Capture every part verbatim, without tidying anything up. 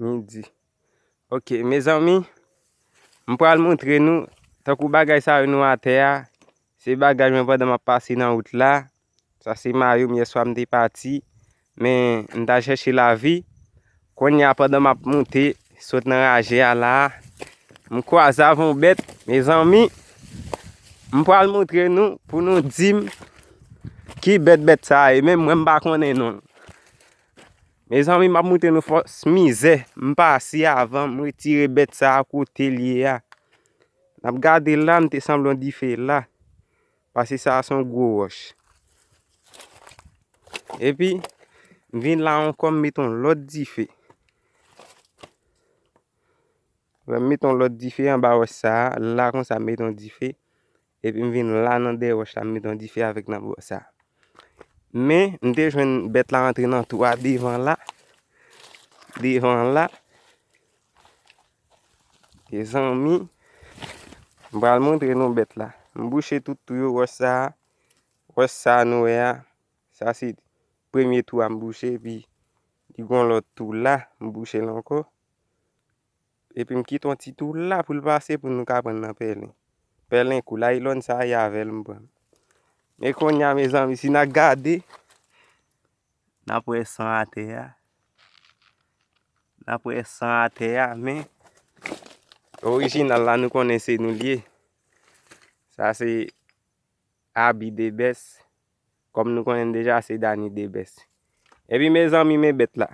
Midi. Ok, mezanmi, m pral montre nou, tankou bagay sa yo nou atè a, se bagay mwen pandan m ap pase nan wout la. Sa se mayo m, yèswa m te pati, men m t al chèche lavi. Kounye a, pandan m ap monte, sot nan raje a la, m kwaze avè yon bèt, mezanmi, m pral montre nou pou nou di m ki bèt bèt sa ye, menm mwen m pa konnen non l. Mezanmi, m ap montre nou fòs mizè m pase avan m retire bèt sa a kote l ye a. N ap gade la, m te sanble yon dife la. Paske sa a se yon gwo wòch. Epi, m vin la ankò, m met yon lòt dife. Lè m met yon lòt dife anba wòch sa a, la konsa m met yon dife. Epi m vin la nan dèyè wòch la, m met yon dife avèk nan bò sa a. Men, m te jwenn bèt la antre nan twou a devan la. Devan la. Mezanmi, m pral montre nou bèt la. M bouche tout twou yo, wòch sa a. Wòch sa a nou wè a. Sa se premye twou a m bouche, epi li gon lòt twou la, m bouche l ankò. Epi m kite yon ti twou la pou l pase pou nou ka pran nan pèlen. Pèlen kou, laylòn sa a, e avè l m pran. Men kounye a, mezanmi, si n a gade, n ap wè san atè a. N ap wè san atè a, men orijinal la, nou konnen se nou l ye. Sa se Abi Debès. Kòm nou konnen deja, se Dani Debès. Epi, mezanmi, men bèt la.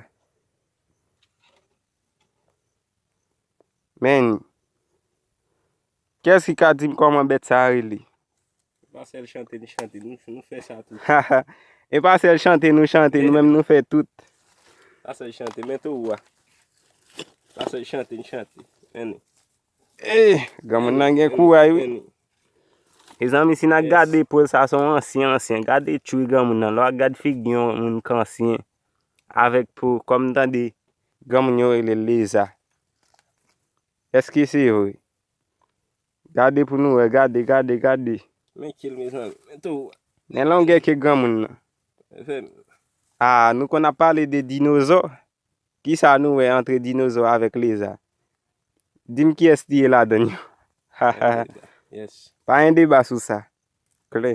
Men, kiyès ki ka di m kòman bèt sa a rele? E pa sèl chante n chante, nou, nou fè sa tou. E pa sèl chante nou chante, nou menm nou fè tout. Pa sèl chante, men tou wa. Pa sèl chante n chante. Men nou. Eh, granmoun nan gen kouray, wi. Men nou. Mezanmi, si n a gade poz sa, se yon ansyen, ansyen. Gade tjwi granmoun nan. Lè w ap gade figi yon moun k ansyen, avèk po, kòm m tande granmoun yo rele l leza. Èske se vre? Gade pou nou wè, gade, gade, gade. Men kil, mezanmi. Men tou. Men longè ke granmoun nan. Fè m. Ah, nou konn ap pale de dinozò. Kisa nou wè antre dinozò avèk leza? Di m kiyès li ye ladann yo. Yes. Pa gen deba sou sa. Klè.